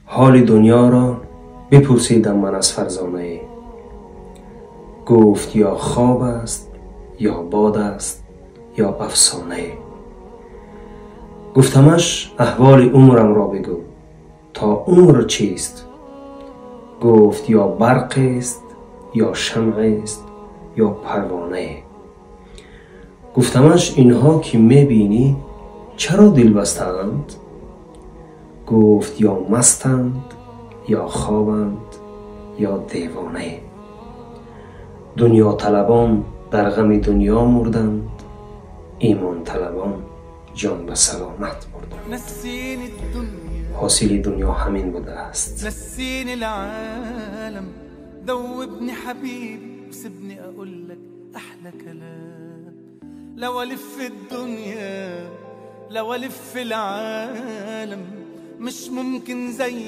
Ҳоли дунёро бипурсидам ман аз фарзонае. Гуфт ё хоб аст, ё бод аст, ё афсонае. Гуфтамаш аҳволи умрамро бигӯ, то умр чист? Гуфт ё барқест, ё шамъест, ё парвонае. Гуфтамаш инҳо ки мебинӣ чаро дил бастаанд? Гуфт ё мастанд, ё хобанд, ё девонае. Дунёталабон дар ғами дунё мурданд, имонталабон ҷон ба саломат бурданд. Ҳосили дунё ҳамин будааст. نسيني العالم، ذوبني حبيبي وسيبني اقول لك احلى كلام. لو الف الدنيا، لو الف العالم، مش ممكن زي